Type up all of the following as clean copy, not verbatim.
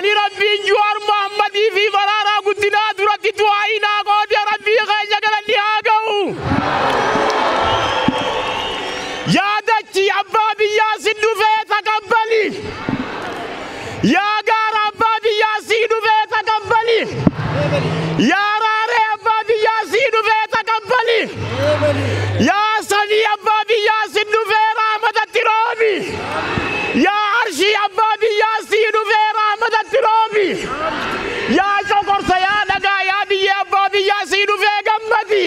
Ani Rabbiin Jawaar Muhammadii fi Baraaraa Guddinaa duratti du'aa naa qoode Rabbii keenya galanni haa ga'u. Yaa dachii abbaa biyyaa si dhufee taqabbali. Yaa gaara abbaa biyyaa si dhufee taqabbali. Yaa raaree abbaa biyyaa si dhufee taqabbali. Yaa samii abbaa biyyaa si dhufee rahmatatti roobi. Yaa arshii abbaa biyyaa si dhufee rahmatatti roobi. Yaa coqorsa yaa dhagaa yaa biyyee abbaa biyyaa si dhufee gammadi.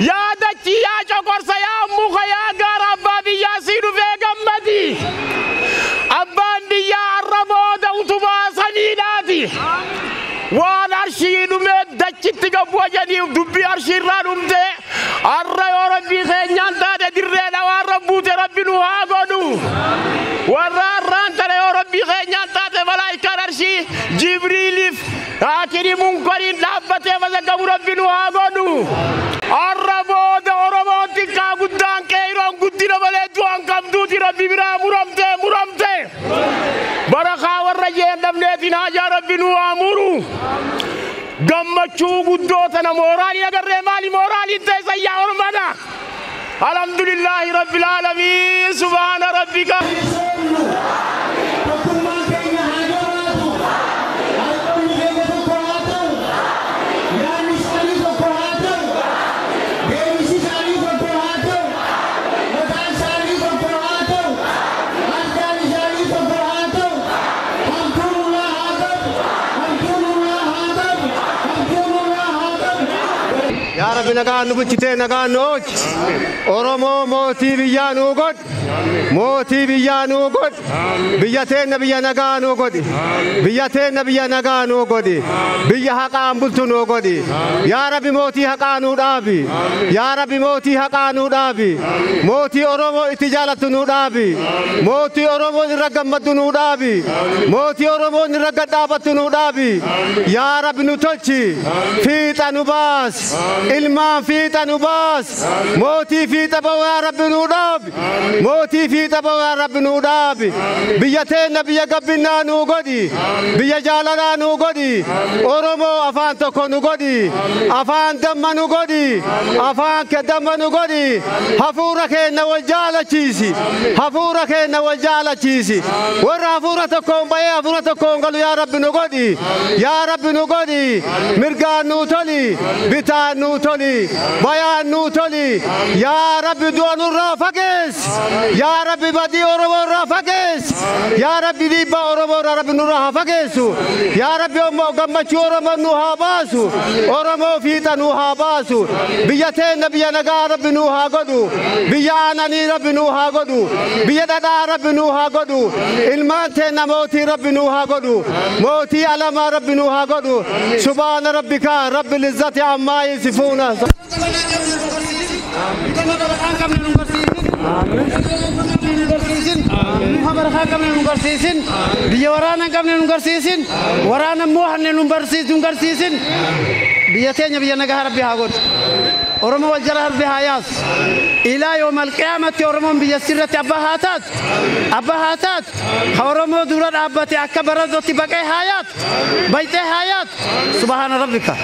Yaa dachii yaa coqorsa yaa muka yaa gaara abbaa biyyaa si dhufee gammadi. Abbaan biyyaa har'a booda utubaa samiidhaati. Waan arshii dhumee dachitti gabbu jedhaniif dubbii arshii irraa dhumte har'a yoo Rabbii keenyaan taate dirree dhawaan rabbuute Rabbi nu haa godhu. Warra har'aan tana yoo Rabbii keenyaan taate malaayikaan arshii Jibriiliif haakini munkariin dhaabbatee mazaggabu Rabbi nu haa godhu. Har'a booda Oromoon xiqqaa guddaan qeeroon guddina malee du'aan qabduuti Rabbi biraa muramte muramte. Barakaa warra jeen dhabneetiin haajaa Rabbi nu haa muru. Gammachuu guddoo tana mooraalii agarree maali mooraaliin teessan yaa ormana. Alhamdulillaahi Rabbil aalamiin subhaana rabbika. Tokkummaan keenya haa jabaatu. Harkoonni keenya tokko haa ta'u. Yaadni isaanii tokko haa ta'u. Deemsi isaanii tokko haa ta'u. Mataan isaanii tokko haa ta'u. Ardaan isaanii tokko haa ta'u. Hamtuun nurraa haa ta'u. Hamtuun nurraa haa ta'u. Hamtuun nurraa haa ta'u. Yaa Rabbi nagaan nu bulchitee nagaan nu oolchi. Oromoo mootii biyyaa nuu godhi. Mootii biyyaa nuu godhi. Biyya teenna biyya nagaa nuu godhi. Biyya teenna biyya nagaa nuu godhi. Biyya haqaan bultu nuu godhi. Yaa Rabbi mootii haqaa nuu dhaabi. Yaa Rabbi mootii haqaa nuu dhaabi. Mootii Oromoo itti jaalattu nuu dhaabi. Mootii Oromoon irra gammaddu nuu dhaabi. Mootii Oromoon irra gad dhaabattu nuu dhaabi. Yaa Rabbi nu tolchi. Fiixa nu baasi. Ilmaan fiixa nu baasi. Mootii fiixa ba'u yaa Rabbi nuu dhaabi. Mootii fiixa ba'u yaa Rabbi nuu dhaabi. Biyya teenna biyya gabbinnaa nuu godhi. Biyya jaalalaa nuu godhi. Oromoo afaan tokko nu godhi. Afaan damma nu godhi. Afaan damma nu godhi. Hafuura keenna wal jaalachiisi. Hafuura keenna wal jaalachiisi. Warra hafuura tokkoon bahee hafuura tokkoon galu yaa Rabbi nu godhi. Yaa Rabbi nu godhi. Mirgaan nuu toli. Bitaan nuu toli. Bayaan nuu toli. Yaa Rabbi du'a nurraa fageessi. Yaa Rabbi badii Oromoo irraa fageessi. Yaa Rabbi dhiibbaa Oromoo irraa Rabbi nurraa haa fageessu. Yaa Rabbi gammachuu Oromoo nu haa baasu. Oromoo fiixa nu haa baasu. Biyya teenna biyya nagaa Rabbi nu haa godhu. Biyya aananii Rabbi nu haa godhu. Biyya dhadhaa Rabbi nu haa godhu. Ilmaan teenna mootii Rabbi nu haa godhu. Mootii alamaa Rabbi nu haa godhu. Subhaana rabbika rabbil izzati ammaa yasifuuna. Biyya waraana hin qabne nu garsiisin, waraana immoo hanne nu garsiisin, biyya teenya biyya nagaa Rabbi haa godhu. Oromoo wal jala Rabbi haa yaasu. Ilaa yoomal qiyaamatti Oromoon biyya sirratti abbaa haa taatu. Abbaa haa taatu. Ha Oromoo dura dhaabbate akka baradootti baqee haa yaatu. Bayxee haa yaatu. Subhaana rabbika.